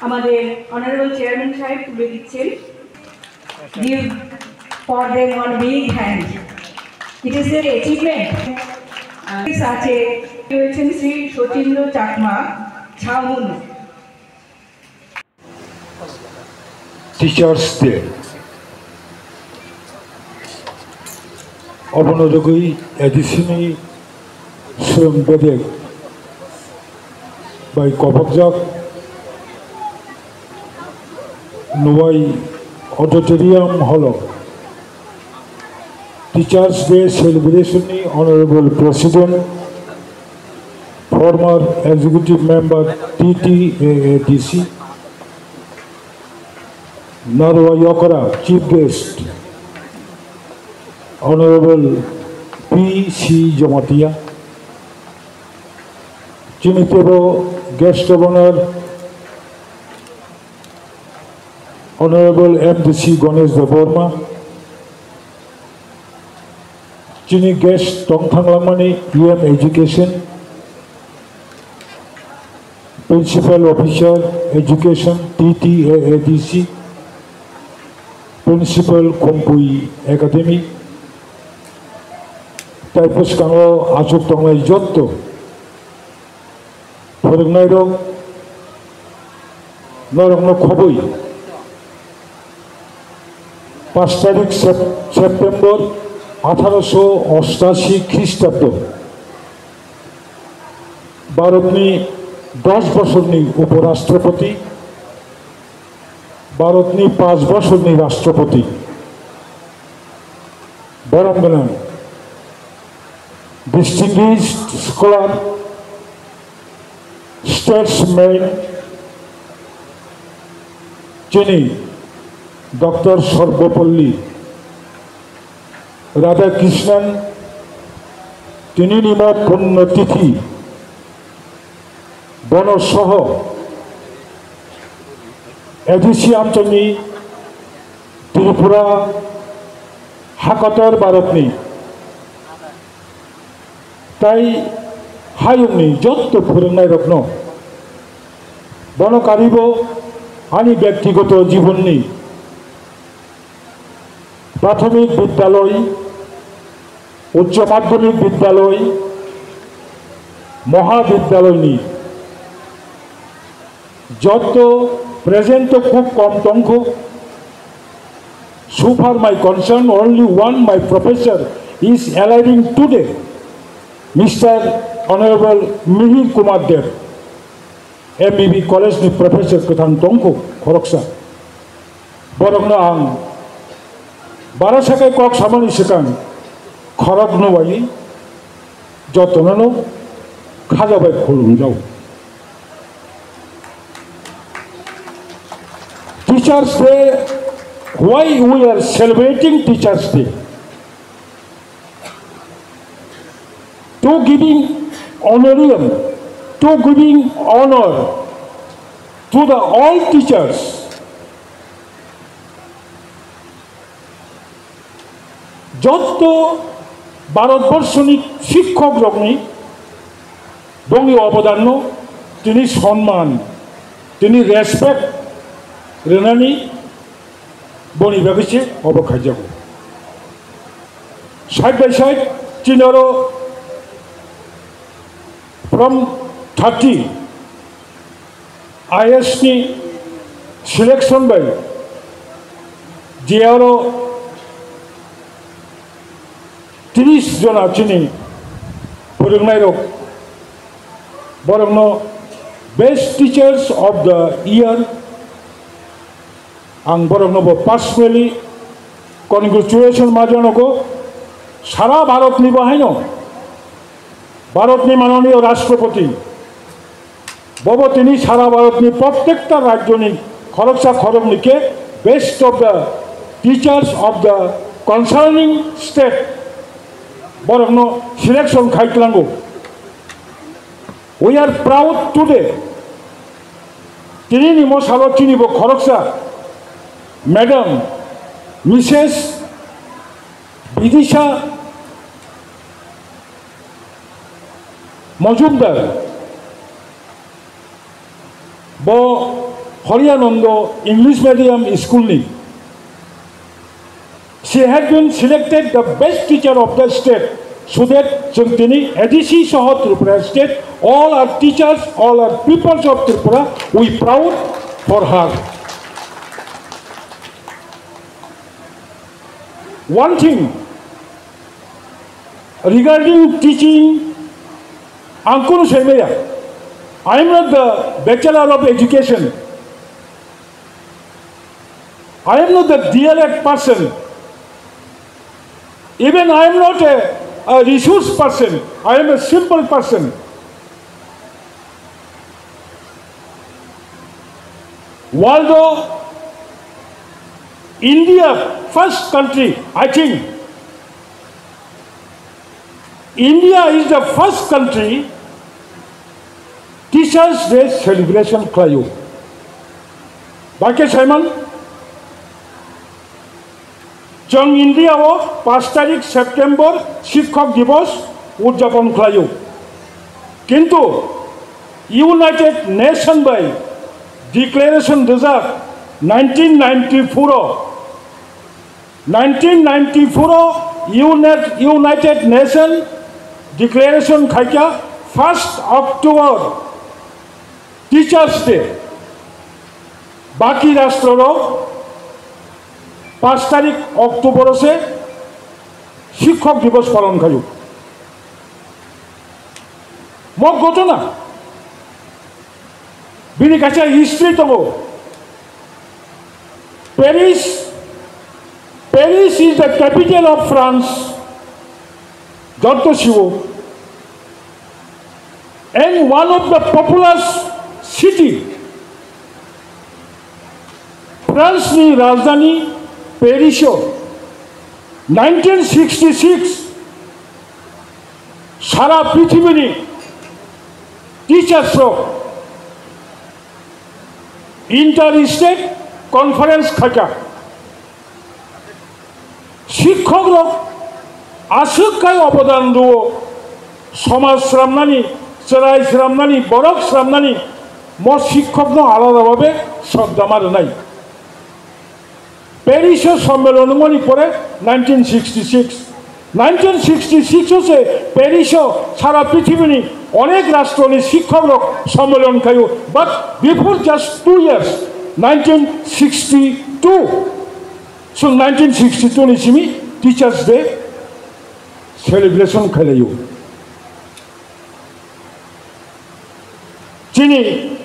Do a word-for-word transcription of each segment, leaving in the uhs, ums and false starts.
আমাদের honourable chairman সাহেব তুলে দিচ্ছেন। Give for them one big hand. It is their achievement. আহ, আছে, রয়েছেন শ্রী সতীন্দ্র চাকমা, ঝাউমুন। Teachers Day. Obono rwgwi A D C ni swrwng bedek bai kobokjak Nuwai Auditorium Hall o Teachers Day celebration ni Honorable President, former Executive Member T T A A D C, Narwa Yokora, Chief Guest, Honorable P C Jamatia, chini tebo Guest of Honor, Honorable M D C Ganesh Debbarma, chini guest tongthang langmani E M Education, Principal Officer Education T T A A D C, Principal Khumpui Academy, tai bwskango achuk tongnai jotto phwrwngnairok, norokno khobwi paanch tarik Sep-, September atharo sho ostashi Khristabdo Bharatni dos bosorni Uporashtropoti, Bharatni paanch bosorni Rashtrapoti, borom gwnang, distinguished scholar, statesman, chini Doctor Sarvepalli Radhakrishnan, tini nimo punno tithi, bono soho A D C amchaini Tripura hakotor Bharatni tai hayungni jotto phwrwngnairokno bono karibo ani byaktigoto jibonni Prathamik Bidyaloi, Uchcho Madhyamik Bidyaloi, Mohabidyaloini jotto present o khub kom tongkho. So far my concern, only one my professor is arriving today, Mister Honorable Mihir Kumar Deb. M B B College ni professor kwthang tongkho khoroksa. Borokno ang bara sakai kok samani swkang khorok nuwai jotono no khajabai khulumjao. Teachers Day, why we are celebrating Teachers Day? To giving honorarium, to giving honor to the all teachers. Jotto Bharatborsoni sikhokrokni bongni obodanno tini sonman, tini respect rwnani boni bagwi se obo khaijago. Side by side, chini oro from thirty I A S ni selection bai je oro tris jona chini phwrwngnairok, borokno Best Teachers of the Year. Ang borokno bo personally congratulation ma janogo. Sara Bharatni bo haino, Bharatni manoniyo Rashtrapati, bobo tini sara Bharatni prottekta rajyoni khoroksa khoroknwi khe best of the teachers of the concerning state borokno selection khai tlango. We are proud today. Tini ni mosalo chini bo khoroksa Madam Missus Bidisha Majumdar. Bo Horiyanando English Medium School ni. She had been selected the best teacher of the state, so that chwng tini A D C saha Tripura state, all our teachers, all our pupils of Tripura, we proud for her. One thing, regarding teaching, ang kunu saimaya. I am not the Bachelor of Education. I am not the D L Ed person. Even I am not a, a resource person. I am a simple person. World, India, first country, I think, India is the first country Teachers Day celebration khlaio. Bake Simon, Chwng India o paanch tarik September Shikhok Divas udjapon khlaio. Kintu United Nation bai declaration rijak nineteen ninety-four o, nineteen ninety-four o United, United Nation declaration khaikha first October Teachers Day. Baki rastro rok paanch tarik October o se Shikhok Divas palon khaio. Mo ghotona bini kaisa history tongo. Paris, Paris is the capital of France. Jotto siwo. And one of the populous city, France ni rajdhani Paris o nineteen sixty-six sara prithibini teachers rok inter state conference khaikha. Shikhok rok aswk khai obodan rwo, somaj sramnani, chwrai sramnani, borok sramnani, mo shikhok no alada babe sodda ma rwnai. Paris o sommelon wngmani pore nineteen sixty-six, nineteen sixty-six o se Paris o sara prithibini onek rastro ni shikhok rok sommelon khaio, but before just two years, nineteen sixty-two, Chwng nineteen sixty-two ni simi Teachers Day celebration khailaiyo. Chini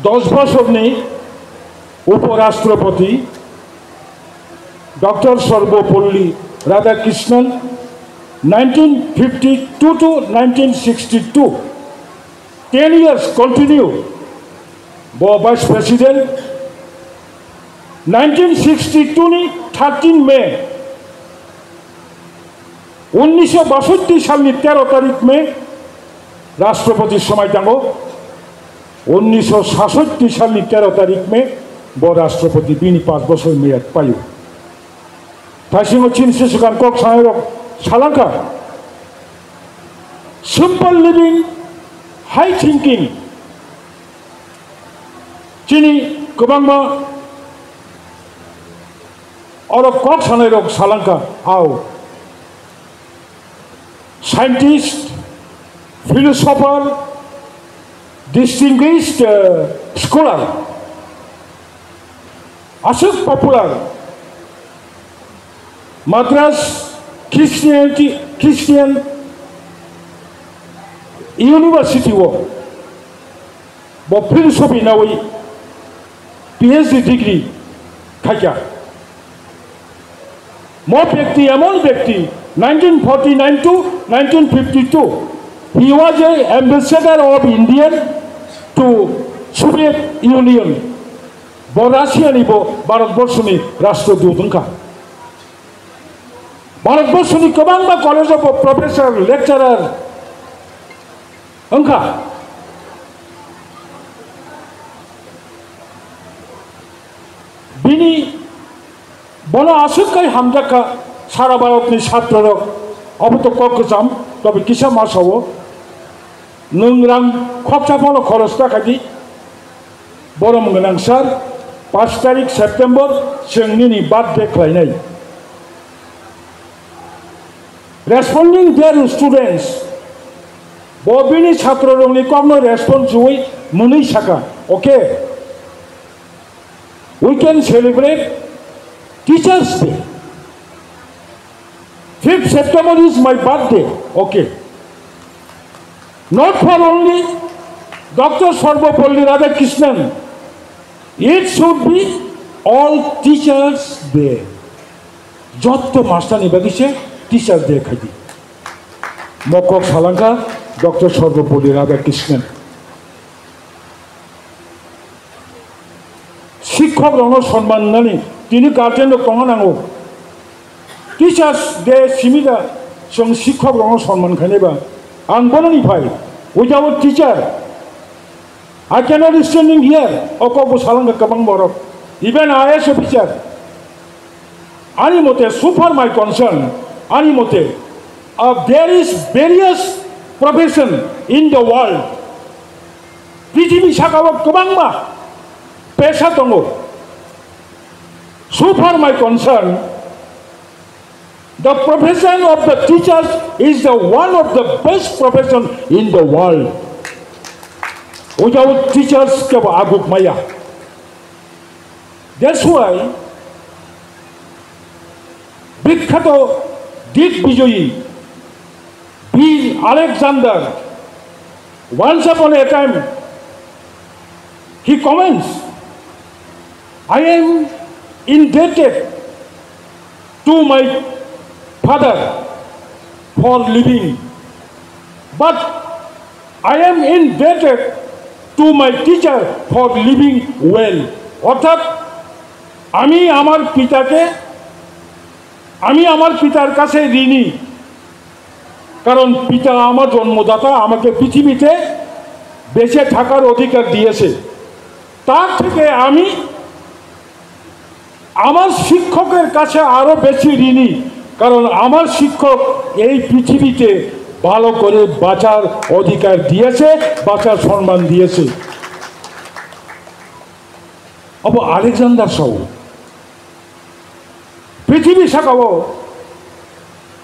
dos bosorni Upo Rashtrapati Doctor Sarvepalli Radhakrishnan nineteen fifty-two to nineteen sixty-two, ten years continue. Bo Vice President, nineteen sixty-two ni thirteen May, unnisho basotti salni tero tarik May, Rashtrapati somai tango, unnisho sasotti salni tero tarik May, bo Rashtrapati bini panch bosor meyad paio. Thaisingo chini se swkang kok sanai rok salangkha. Simple living, high thinking. Chini kwbangma oro kok sanai rok salangkha. Ao. Scientist, philosopher, distinguished, uh, scholar. Aswk popular Madras Christianity, Christian University o bo philosophy nawi P H D degree khaikha. Mo ব্যক্তি, এমন ব্যক্তি, nineteen forty-nine to nineteen fifty-two, he was a ambassador of Indian to Soviet Union. Bo Russia ni bo Bharat Borso ni Rashtrudut wngkha. Bharat Borso ni kwbangma college o bo professor, lecturer wngkha. Bini Bono aswk kai hamjakha sara Bharatni chatrorok, obo to kok kwcham, tobe kisa ma sao, nwng rang khoksa phano khoros ta khaidi, Borom gwnang sir, paanch tarik September chwng nini birthday khlainai. Responding their students, bo bini chhatro rokni kokno response rwui mwnwi saka, okay, we can celebrate Teachers' Day. Fifth September is my birthday. Okay. Not for only Doctor Sarvepalli Radhakrishnan, it should be all Teachers' Day. Jotto master ni bagwi se Teachers' Day khai di. Mokok salangka Doctor Sarvepalli Radhakrishnan. Sikhok rokno sonman nani tini guardian rok tongna nango. Teachers' Day simi da chwng sikhok rokno sonman khainai ba. Ang bono ni phai, without teacher, I cannot standing here. O kok bo salangka kwbang borok. Even I A S officer. Ani mote, so far my concern, ani mote, uh, there is various profession in the world. Prithibi sakao kwbangma pesa tongo. So far my concern, the profession of the teachers is the one of the best profession in the world. Without teachers, kebo aguk maya. That's why বিখ্যাত দিগ্বিজয়ী বীর Alexander, once upon a time, he comments, "I am indebted to my father for living, but I am indebted to my teacher for living well." অর্থাৎ আমি আমার পিতাকে, আমি আমার পিতার কাছে ঋণী, কারণ পিতা আমার জন্মদাতা, আমাকে পৃথিবীতে বেঁচে থাকার অধিকার দিয়েছে। তার থেকে আমি আমার শিক্ষকের কাছে আরো বেশি ঋণী, কারণ আমার শিক্ষক এই পৃথিবীতে ভালো করে বাঁচার অধিকার দিয়েছে, বাঁচার সম্মান দিয়েছে। Abo Alexander sao. Prithibi sakao,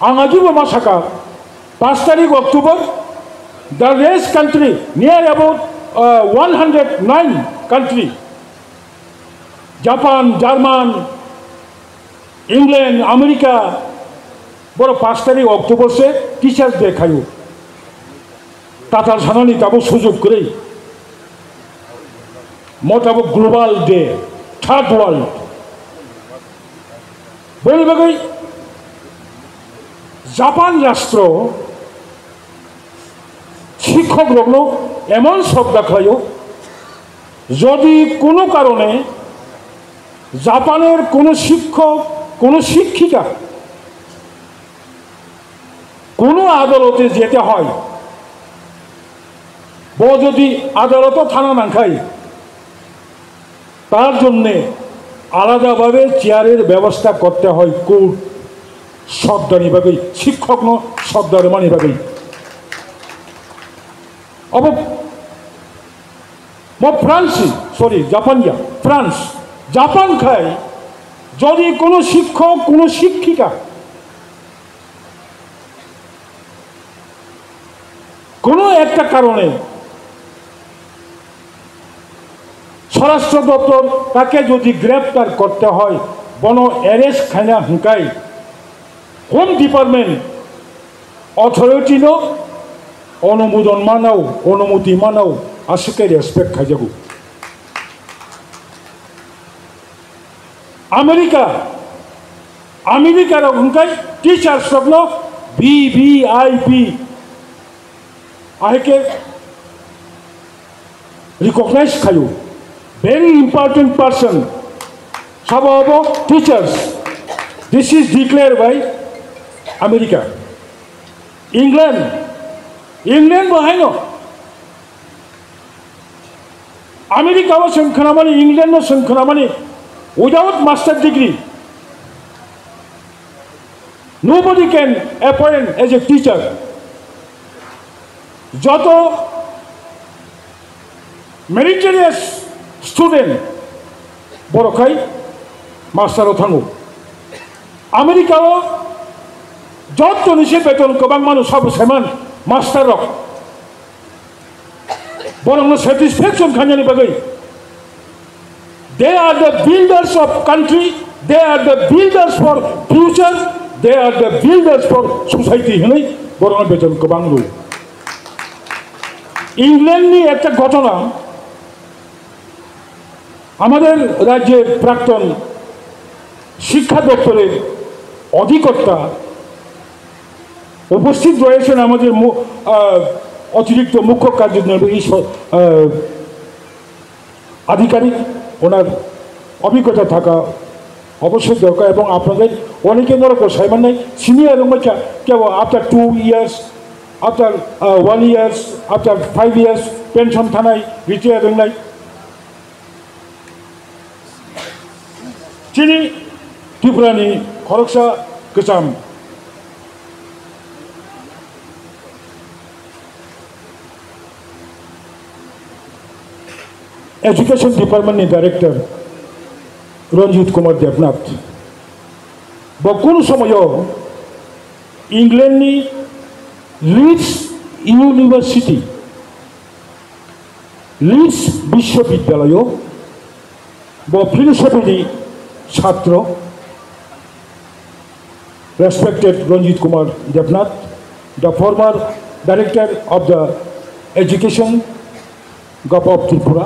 ang ajibo ma saka, paanch tarik October, the rest country, near about, uh, one hundred nine country, Japan, German, England, America, boro paanch tarik October se Teachers' Day khaio. Tatal sanani tabuk sujuk kwrwi. Mo tabuk global day, third world. Boni bagwi Japan rastro শিক্ষক রকনো এমন শ্রদ্ধা খাইও, যদি কোনো কারণে জাপানের কোনো শিক্ষক, কোনো শিক্ষিকা কোনো আদালতে যেতে হয়, ব যদি আদালতও থানা নাংখাই, তার জন্যে আলাদাভাবে চেয়ারের ব্যবস্থা করতে হয় কোর্ট, শ্রদ্ধানি ভাবেই, শিক্ষক ন শ্রদ্ধার মানি ভাবেই। অব ম ফ্রান্সি, সরি, জাপানিয়া, ফ্রান্স, জাপান খাই যদি কোনো শিক্ষক, কোনো শিক্ষিকা কোনো একটা কারণে স্বরাষ্ট্র দপ্তর তাকে যদি গ্রেপ্তার করতে হয়, বনো অ্যারেস্ট খাইনা হুঁকাই, হোম ডিপার্টমেন্ট অথরিটি নো অনুমোদন মানাও, অনুমতি মানাও, আসুকে রেসপেক্ট খাইজাগো। America, America rok hwnkhe teachers rokno V V I P ahai khe recognize khaio. Very important person. Sabo abo teachers. This is declared by America. England, England bo haino. America o chwng khwnamani, England o chwng khwnamani, without master degree, nobody can appoint as a teacher. Joto meritorious Student borok khai master o thango. America o jottoni se beton kwbang mano sabo saiman master rok. Borokno satisfaction khainani bagwi. They are the builders of country, they are the builders for future, they are the builders for society hinwi borokno beton kwbang rw. England ni ekta ghotona, আমাদের রাজ্যের প্রাক্তন শিক্ষা দপ্তরের অধিকর্তা উপস্থিত রয়েছেন আমাদের মু-, আহ, অতিরিক্ত মুখ্য কার্যনির্বাহী স-, আহ, আধিকারিক, ওনার অভিজ্ঞতা থাকা অবশ্যই দরকার। এবং আপনাদের অনেকে ধরো সাইমান নাই, সিনিয়র এবং বাচ্চা কেউ after two years, after, আহ, one years, after five years pension থানায় রিটায়ার নাই। Chini Tripura ni khoroksa kwcham Education Department ni Director Ranjit Kumar Debnath bo kunu somoyo England ni Leeds University, Leeds Biswabidyalayo bo philosophy ni chhatro, respected Ranjit Kumar Debnath, the former director of the education, Govt of Tripura,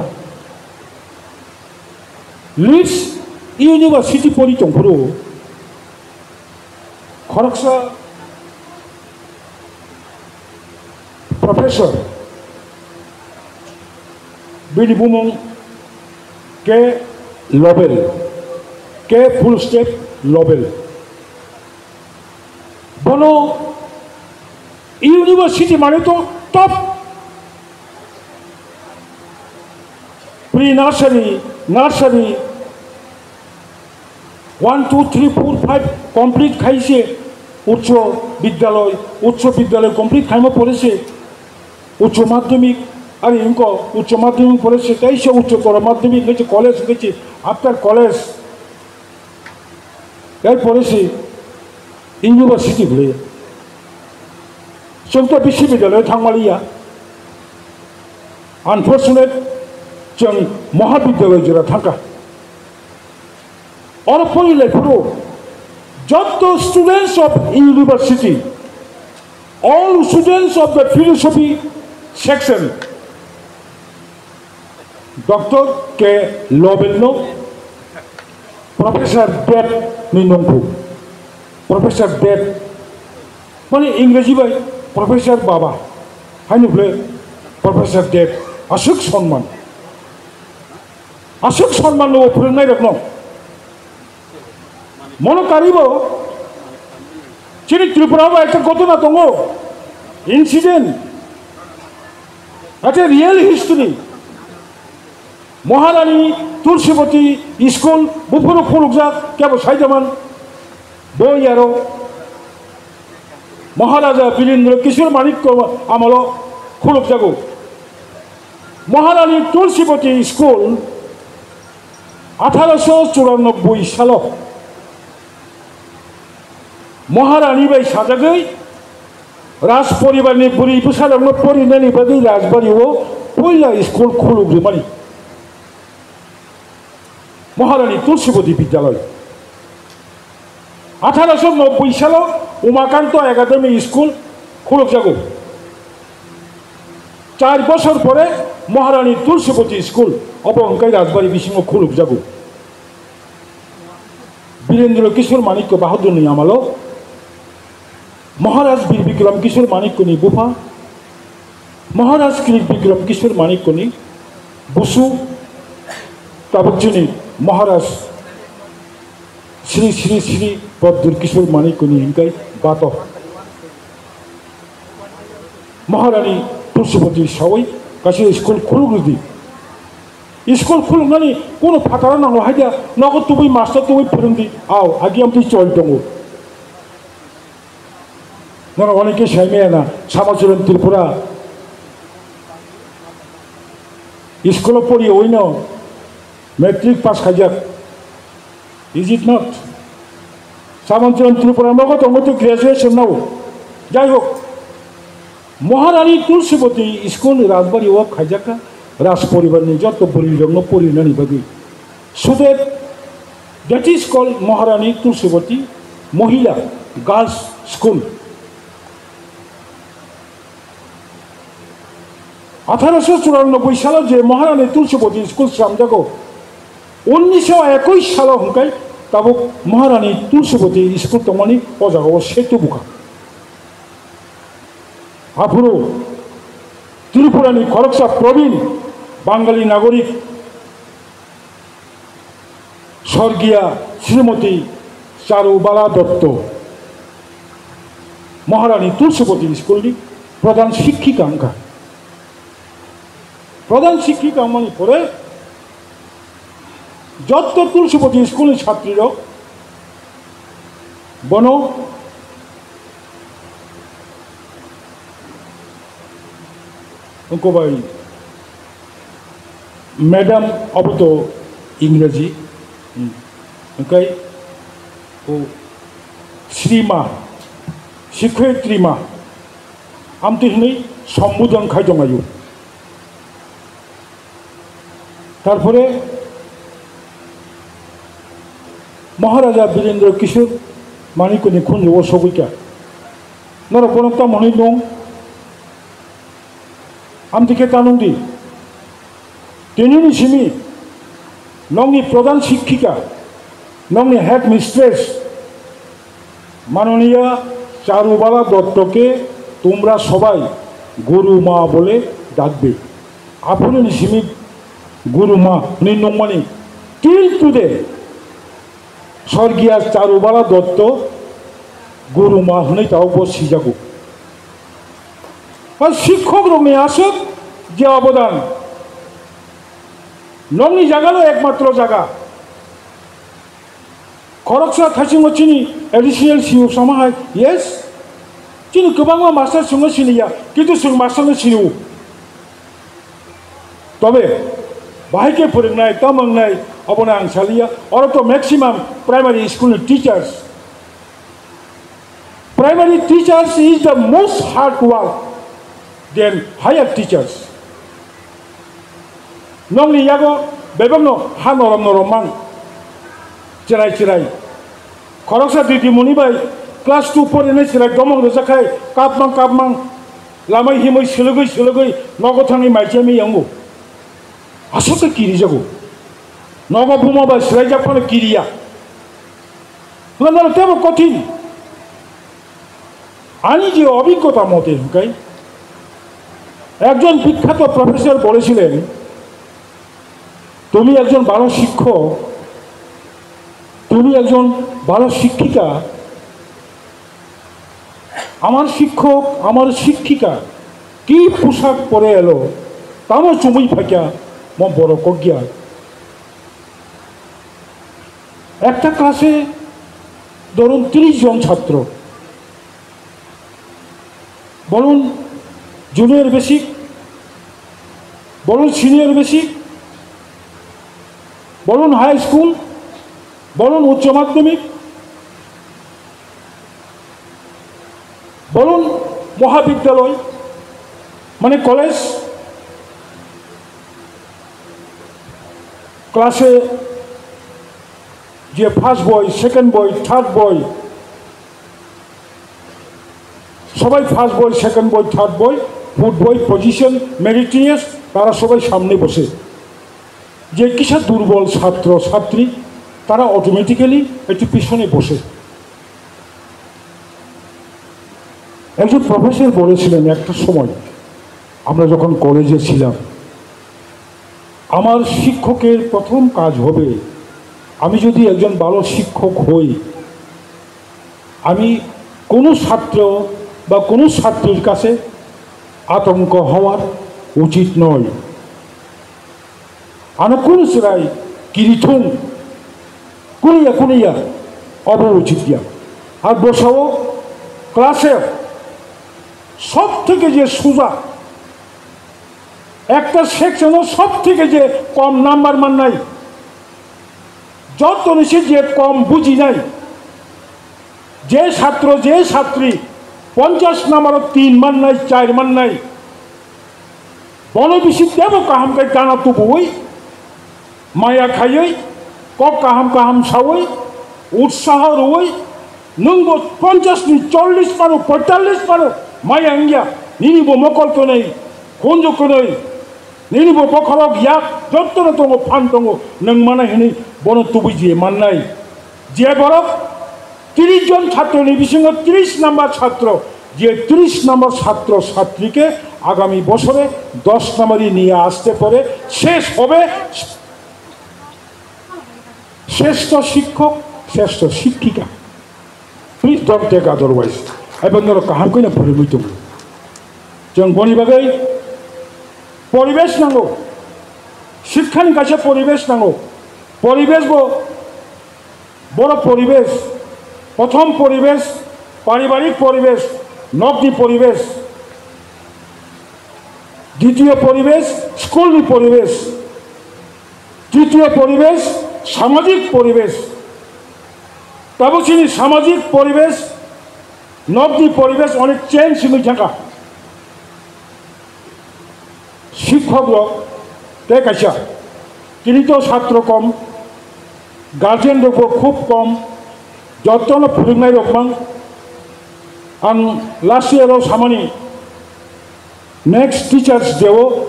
Leeds University pori tongphuru khoroksa professor, bini bumung K Lobel, K full step Lobel. Bono university mane to top, pre nursery, nursery, one, two, three, four, five complete khaise, uccho bidyaloy, uccho bidyaloy complete khaima pore se uccho madhyamik, ari inko uccho madhyamik pore se kaisa ucchotoro madhyamik, kaisa college, kaisa after college, erpore se university bole. Chwng to biswabidyalaya thangmaliya. Unfortunate, chwng mohabidyalay jora thangkha. Oro pori lai phuru jotto students of university, all students of the philosophy section, Doctor K Lobel no Professor Deb ni nongkhu. Professor Deb mane Ingreji bai Professor Baba, haino bole Professor Deb, aswk sonman. Aswk sonman no phwrwngnai rokno. Mono karibo chini Tripura o ekta ghotona tongo, incident, ekta real history. Maharani Tulsibati School buphuru khulukjak, kebo saidaman bo yaro Maharaja Birendra Kishore Manik amalo khulukjago. Maharani Tulsibati School atharo sho churanobboi salo Maharani bai sajagwi Raj poribarni bwrwi bwsarokno porinani bagwi Rajbari o puila school khuluk rwmani. Maharani Tulsibati Bidyalay. Atharo sho nobboi salo Umakanto Academy School khulukjago. Char bosor pore Maharani Tulsibati School obo hwnkhe Rajbari bisingo khulukjago. Birendra Kishore Manikya Bahadurni amalo Maharaj Bir Bikram Kishore Manikyani bupha, Maharaj Kri Bikram Kishore Manikyani busu, tabuk chini Maharaj Sri Sri Sri Pradyut Kishore Manikyani hinkai bato. Maharani Tulsibati sawi kaisa school khuluk rwdi. School khuluknani kunu phataro nango haida, nogo tubui master tubui phwrwngdi, ao agi amtwi chol tongo. Nono oneke saimaya na, Samacharan Tripura. School o poriyo oino, Matric pass khaijak, is it not? Sabanturam Tripura nogo tongo to graduation nao. Jai hok, Maharani Tulsibati School Rajbari o khaijak kha, Raj poribar ni joto bwrwi rok no porinani bagwi. So that, that is called Maharani Tulsibati Mohila Girls School. Atharo sho churanobboi salo je Maharani Tulsibati School slamjago, unnisho ekush salo hwnkhe tabuk Maharani Tulsibati School tongmani o jagao setu bukha. Aphuru Tripurani khoroksa Probin, Bangali nagorik, Sorgiya Srimoti Charubala Dotto, Maharani Tulsibati School ni pradhan shikkika wngkha. Pradhan shikkika wngmani pore jotto Tulsibati School ni chhatri rok bono wngkha bai Madam, obo to Ingreji, hmm, hwnkhe o Srima, Sikhoyatri ma, amtwi hwnwi sombodon khai tonglaio. Tarpore Maharaja Birendra Kishore Manikni khunju o sogwi kha. Norok bono tamo hwnwi nung? Amtwi khe ta nung di. Tinini simi nokni pradhan shikkika, nokni headmistress, Manoniya Charubala Dotto ke tumra sobai Guru Ma bole dakbe. Aphuruni simi Guru Ma hwnwi nungmani till today Sorgiya Charubala Dotto Guru Ma hwnwi tabukbo sijago. Ba sikhokrokni aswk je obodan, nokni jagalo ekmatro jaga. Khoroksa thaisingo chini additional C E O sama hai, yes, chini kwbangma master chwngno siniya, kintu chwng masterno sinio. Tobe bahai khe phwrwngnai, tamo wngnai, obono ang saliya. Oro to maximum primary school ni teachers. Primary teachers is the most hard work than higher teachers. Nokni yago bebakno ha norom norom mang. Chwrai chwrai. Khoroksa didimoni bai class two porinai chwrai domok rwjak khai kapmang kapmang. Lamai himwi swlwgwi swlwgwi nogo thangwi mai chemwi yango. Aswk khe kirijago. Nogo buma bai swlaijak phano kiriya. Hwnba norok teibo kothin. Ani je obhiggota mote hwnkhe, ekjon bikhyato professor bolechilen, "Tumi ekjon bhalo shikkok, tumi ekjon bhalo shikkika, amar shikkok, amar shikkika ki poshak pore elo, tamo chumui phaikha mo borok kokya." Ekta class-e dhorun tris jon chhatro, bolun junior basic, bolun senior basic, bolun high school, bolun uccho madhyamik, bolun mohabidyaloy, mane college, class-e je first boy, second boy, third boy, সবাই first boy, second boy, third boy, fourth boy, position, meritorious, তারা সবাই সামনে বসে। যে কিসা দুর্বল ছাত্র ছাত্রী, তারা অটোমেটিক্যালি একটু পিছনে বসে। একজন প্রফেসর বলেছিলেন একটা সময়, আমরা যখন কলেজে ছিলাম, আমার শিক্ষকের প্রথম কাজ হবে, আমি যদি একজন ভালো শিক্ষক হই, আমি কোনো ছাত্র বা কোনো ছাত্রীর কাছে আতঙ্ক হওয়ার উচিত নয়। Ano kunu chwrai kirithung, kunuya kunuya, obo uchit ya. Ar bosao class-e sob theke je suja, ekta section-o sob theke je kom number mannai, Jottoni se je kom bujinai, je satro, je satri ponchash number o tin mannai, char mannai, bono bisi tebo kaham khe gana tubuwi, maya khaiwi, kok kaham kaham sawi, utsaho rwwi, nwngbo ponchash ni chollish mano, poitallish mano, maya wngya, nini bo mokol kwnwi, khunju kwnwi, nini bo bokhorok yak, jottono tongo, phan tongo, nwng mana hinwi bono tubui je mannai. Je borok tris jon chatroni bisingo tris number chatro, je tris number chatro chatrike agami bosore dos number niye aste pore shesh hobe. Shreshtho shikhok, shreshtho shikhika. Please don't take otherwise. Abo norok kaham khe no phwrwngwi tongo. Chwng boni bagwi poribesh nango. Shikhani kaisa poribesh nango. Poribesh bo, boro poribesh, prothom poribesh, paribarik poribesh, nokni poribesh, ditiyo poribesh, school ni poribesh, tritiyo poribesh, samajik poribesh. Tabuk chini samajik poribesh, nokni poribesh onek change wngwi thangkha. Shikhok rok tei kaisa, tini to satro kom, guardian rok bo khub kom, jotono phwrwngnai rok mang. Ang last year o samani, next teachers day o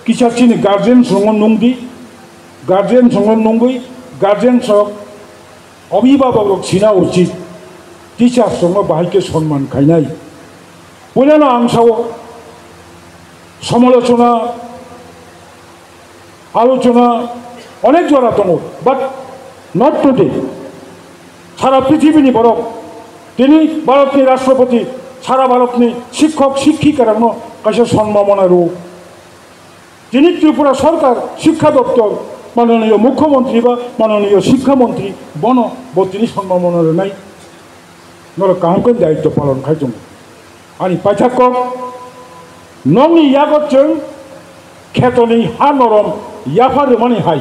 kisa chini guardian songo nungdi, guardian songo nungwi, guardian sok Obhibhabok rok sina uchit, teachers rokno bahai khe sonman khainai. Puilano ang sao, somalochona, alochona onek jora tongo, but not today. Sara prithibini borok, tini Bharatni Rashtrapati, sara Bharatni shikhok, shikhika rokno kaisa sonmamona rwo. Tini Tripura Sarkar Shikkha Doptor, manoniyo Mukhyamantri ba manoniyo Shikkha Mantri, bono bo tini sonmamona rwnai. Norok kaham khe daityo palon khai tongo. Ani paithak kok, nokni yago chwng khetoni ha norom yapha rwmani hai.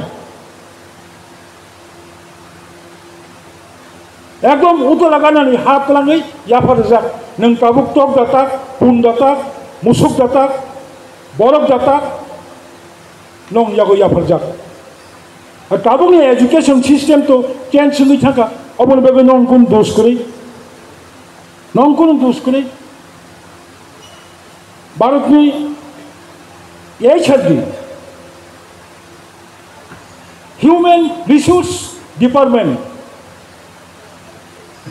Ekdom utola ganani ha twlangwi yapha rwjak. Nwng tabuk tok datak, pun datak, musuk datak, borok datak, nwng yago yapha rwjak. Ar tabukni education system to change wngwi thangkha, oboni bagwi nwng kunu dos kwrwi, nwng kunu dos kwrwi. Bharatni H R D, Human Resource Department,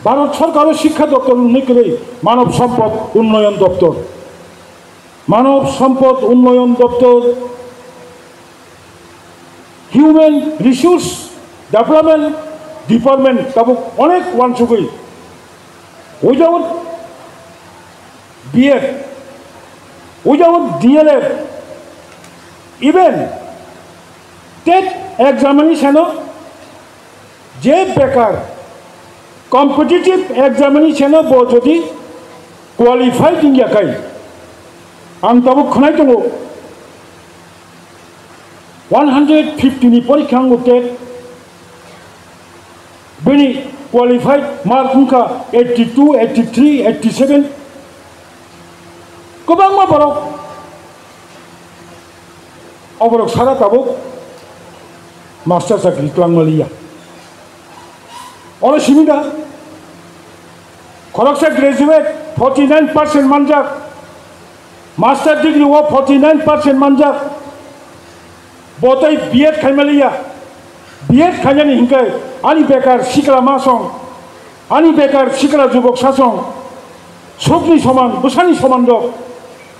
Bharat Sarkar o Shikkha Doptor hwnwi kwrwi, Manav Sampad Unnayan Doptor. Manav Sampad Unnayan Doptor, Human Resource Development Department tabuk onek wansugwi, without B Ed, without D L Ed, even TET examination o je bekar competitive examination o bo jodi qualified wngya khai, ang tabuk khwnai tongo, one hundred fifty ni porikha wngo TET, bini qualified mark wngkha eighty two, eighty three, eighty seven, kwbangma borok, o borok sara tabuk master chakri twlangma liya. Oro simi da, khoroksa graduate forty nine percent manjak, master degree o forty nine percent manjak, bo tei B Ed khaima liya. B Ed khainani hinkhe ani bekar sikla ma song, ani bekar sikla jubok sa song, sukni soman, bwsani soman dok,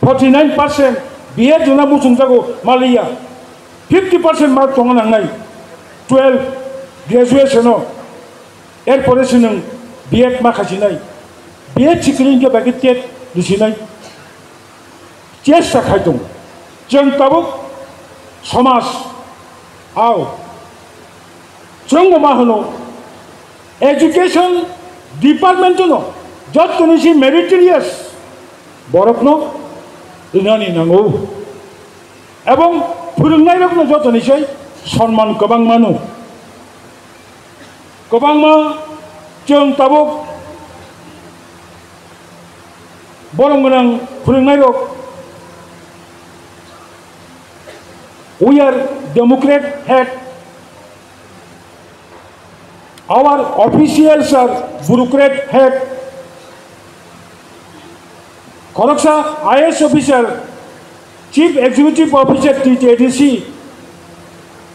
forty nine percent B Ed rwna muchungjago ma liya. Fifty percent mark tongna nangnai twelve graduation o, er pore se nwng B Ed ma khasinai, B Ed sikli hinkhe bagwi TET risinai chesta khai tongo. Chwng tabuk somaj, ao, chwngbo ma hwno, education department no jottoni se meritorious borokno rinani nango. Ebong phwrwngnairokno jotoni se sonman kwbang mano. Kwbangma chwng tabuk borok gwnang phwrwngnairok, we are democrat head, our officials are bureaucrat head. Khoroksa I A S officer, Chief Executive Officer T T A D C,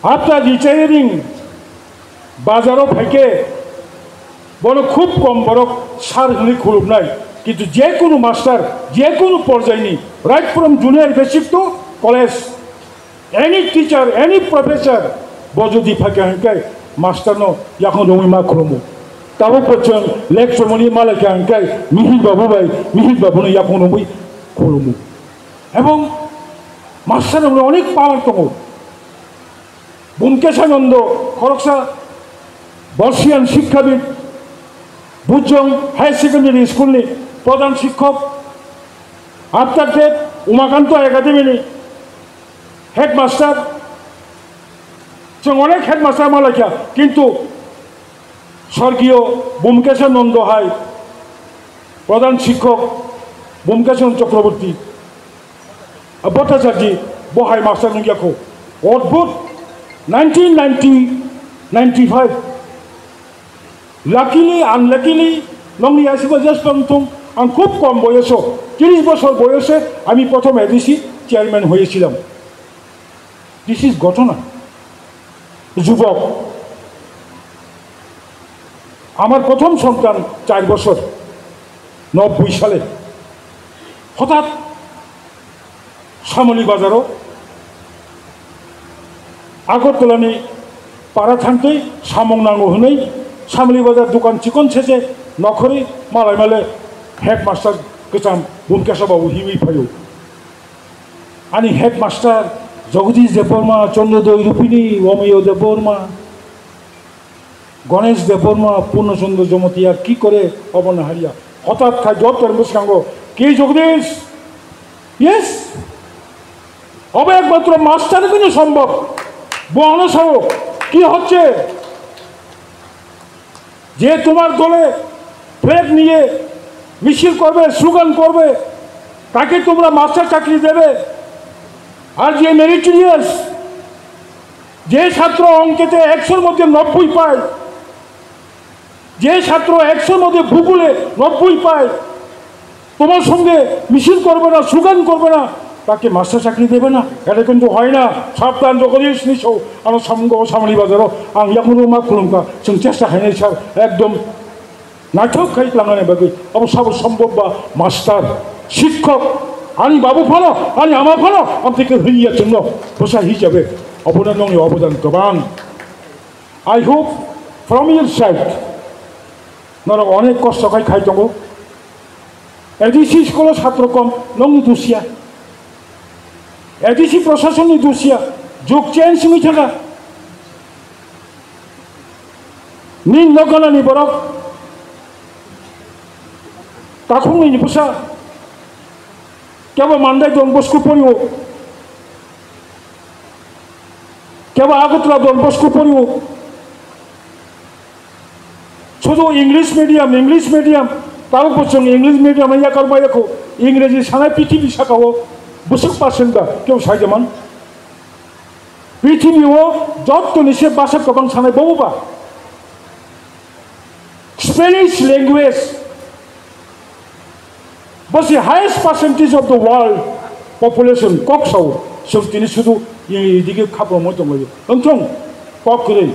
after retiring, bazaro phaikhe bono khub kom borok sir hwnwi khulumnai. Kintu je kunu master, je kunu porjaini, right from junior basic to college, any teacher, any professor, bo jodi phaikha hwnkhe master no yakung romwi ma khulumu. Tabuk bo chwng lecture mani ma laikha hwnkhe Mihir Babu bai, Mihir Babu no yakung romwi khulumu. Ebong master rok onek power tongo. Bumkesha Nondo khoroksa Borsian Shikkhawid, Bujong Higher Secondary School ni pradhan shikkok, after that Umakanto Academy ni headmaster, chwng onek headmaster ma laikha, kintu sorgiyo Bumkesha Nondo hai pradhan shikkok Bumkesha Chakraborty, Bhattacharjee bo hai master nungya kho. Odbhut, nineteen ninety, ninety-five. Luckily, unluckily, nongni yaisibo jesbang thung, ang khub kom boyoso, tiris bosor boyose ami prothom A D C chairman hoyechilam. This is ঘটনা. যুবক, আমার প্রথম সন্তান চার বছর, নব্বই সালে, হঠাৎ Samoli bazaro Agartala ni para thangtwi samung nango hwnwi Samoli bazar dukan chikon sese nokhorwi malai male headmaster kwcham Bumkesha babu hiwi phaio. Ani headmaster Jagadish Debbarma, Chandrodoi Rupini, Omiyo Debbarma, Ganesh Debbarma, Purno Chandra Jamatia ki kore obo no hariya. Hothat khai jor tor bwskango, "Ki Jagadish?" "Yes." "Obo ekmatro master bini sombhob." Bo ano sao, "Ki hocche?" "যে তোমার দলে ফ্ল্যাগ নিয়ে মিছিল করবে, স্লোগান করবে, তাকে তোমরা মাস্টার চাকরি দেবে? আর যে মেরিটোরিয়াস, যে ছাত্র অঙ্কেতে একশোর মধ্যে নব্বই পায়, যে ছাত্র একশোর মধ্যে ভূগোলে নব্বই পায়, তোমার সঙ্গে মিছিল করবে না, স্লোগান করবে না, তাকে মাস্টার চাকরি দেবে না?" এটা কিন্তু হয় না। সাবধান, জগদীশ নিশো, আরো সামগ সামলি বাজারো, আং ইয়াকুনো মা খুলুমকা, সং চেষ্টা হয় নাই স্যার, একদম নাটক খাই লাগানো বাকি, অবশ্য সম্ভব বা মাস্টার, শিক্ষক, আনি বাবু ফানো, আনি আমা ফানো, আমি থেকে হইয়া চিহ্ন, পোষা হিসাবে অবদান, অবদান গোবাং। I hope from your side, norok onek kosto khai khai tongo. A D C school o satro kom, nongni dusia. A D C prosasonni dusia. Jug change wngwi thangkha. Nini noganani borok. Takhuknini bwsa. Kebo Mandai Don Bosco porio. Kebo Agartala Don Bosco porio. Sudu English medium, English medium. Tabuk bo chwng English medium hai yakar maya kho. Ingreji sanai prithibi saka o bwswk percent ba kebo sai jaman. Prithibi o jottoni se bwsa kwbang sanai bobo ba. Spanish language. Bo se highest percentage of the world population kok sao, chwng tini sudu i-, idike khapro moi tonglaio. Wngthong kok kwrwi.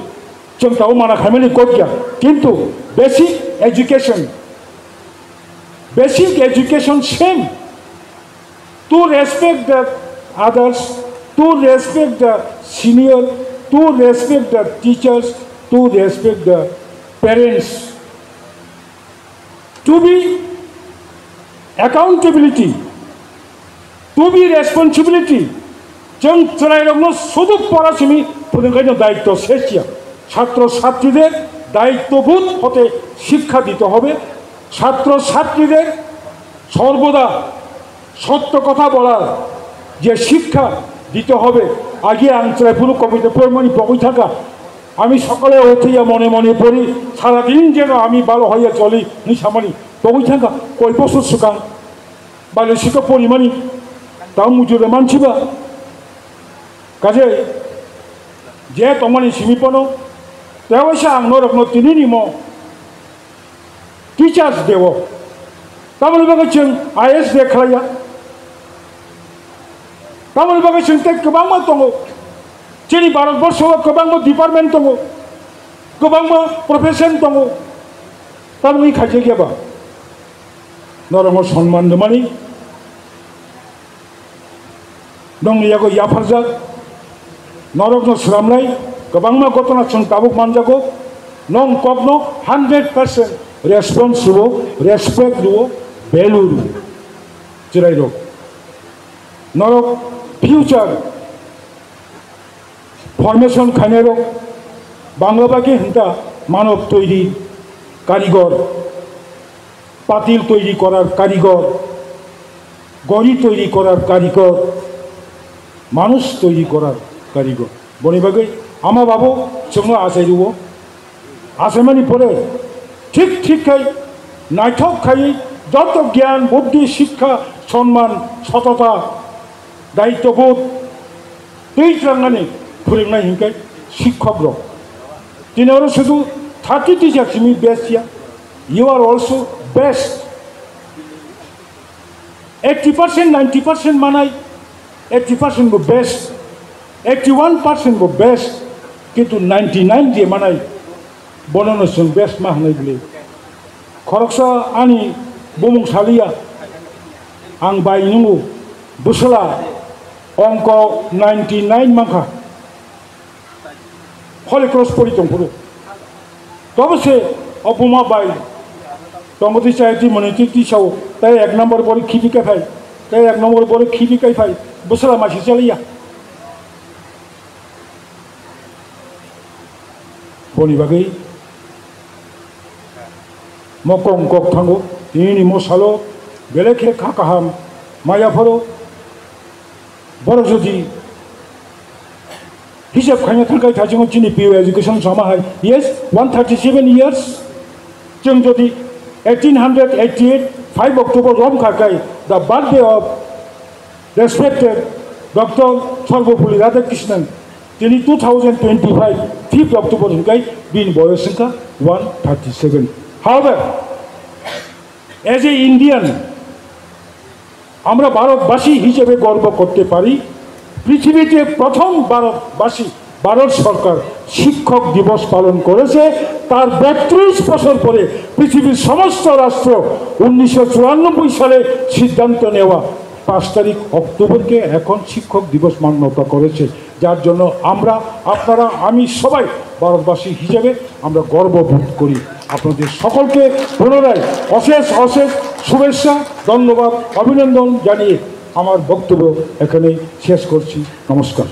Chwng tabuk mana khaimani kok ya. Kintu basic education, basic education same. To respect the others, to respect the senior, to respect the teachers, to respect the parents. To be accountability, to be responsibility, chwng chwrairokno sudu pora simi phwrwngkhaino daitto sesya. ছাত্র ছাত্রীদের দায়িত্ববোধ হতে শিক্ষা দিতে হবে। ছাত্র ছাত্রীদের সর্বদা সত্য কথা বলার যে শিক্ষা দিতে হবে। আগে আং ত্রিপুরা কবিতা পড়মনি পকই থাকা আমি সকালে উঠিয়া মনে মনে পড়ি, সারাদিন যেন আমি ভালো হইয়া চলি, নি সামানি। তবু থাকা কয় বছর সুকাং, বাল্য শিক্ষা পরিমাণি, তা মুজুরে মানসিবা। কাজে, যে তোমানি সিমি পনো, তেও সে আং নরক ন তিনি নিমো। Teachers Day o. Tamoni bagwi chwng I A S Day khlaiya. Tamoni bagwi chwng tei kwbangma tongo. Chini Bharat borso o kwbangma department tongo. Kwbangma profession tongo. Tamoni khaijakya ba. Norokno sonman rwmani. Nongni yago yapharjak, norokno sramlai, kwbangma gotona chwng tabuk manjago, nong kokno hundred percent response rwo, respect rwo, value rwo. Chwrairok, norok future formation khainairok bangla bagwi hinta manob toiri, karigor, patil toiri korar karigor, gori toiri korar karigor, manush toiri korar karigor. Boni bagwi ama babu chwngno achai rwo. Achaimani pore thik thik khai naithok khai joto gyan, buddhi, shikkha, sonman, sotota, daitwobodh twi tlangnani phwrwngnai hinkai sikhokrok. Tini oro sudu thirty teacher simi best ya. You are also best. Eighty percent, ninety percent manai, eighty percent bo best, eighty one percent bo best, kintu ninety nine je manai, bonono chwng best ma hwnwi bwlwi. Khoroksa ani bumung saliya, ang bai nungo, bwswla ongko ninety nine mankha. Holy Cross pori tongphuru. Tobo se o buma bai tongo twi chai twi mwnwi twi twi sao, tei ek number bori khibi kai phai, tei ek number bori khibi kai phai, bwswla masi chaliya. Boni bagwi mokong kok thango, tini ni mosalo belai khe kha kaham maya phoro. Borok jodi hisab khaina thangkhai thaichungo chini P U education sama hai, yes, one thirty seven years. Chwng jodi eighteen hundred eighty eight five October rom kha khai, the birthday of respected Doctor Sarvepalli Radhakrishnan, tini two thousand twenty five fifth October hinkai bini boyos wngkha one thirty seven. However, as a Indian, আমরা ভারতবাসী হিসেবে গর্ব করতে পারি। পৃথিবীতে প্রথম ভারতবাসী, ভারত সরকার শিক্ষক দিবস পালন করেছে। তার বত্রিশ বছর পরে পৃথিবীর সমস্ত রাষ্ট্র উনিশশো চুরানব্বই সালে সিদ্ধান্ত নেওয়া পাঁচ তারিখ অক্টোবরকে এখন শিক্ষক দিবস মান্যতা করেছে, যার জন্য আমরা, আপনারা, আমি সবাই ভারতবাসী হিসেবে আমরা গর্ববোধ করি। আপনাদের সকলকে পুনরায় অশেষ অশেষ শুভেচ্ছা, ধন্যবাদ, অভিনন্দন জানিয়ে আমার বক্তব্য এখানেই শেষ করছি। নমস্কার।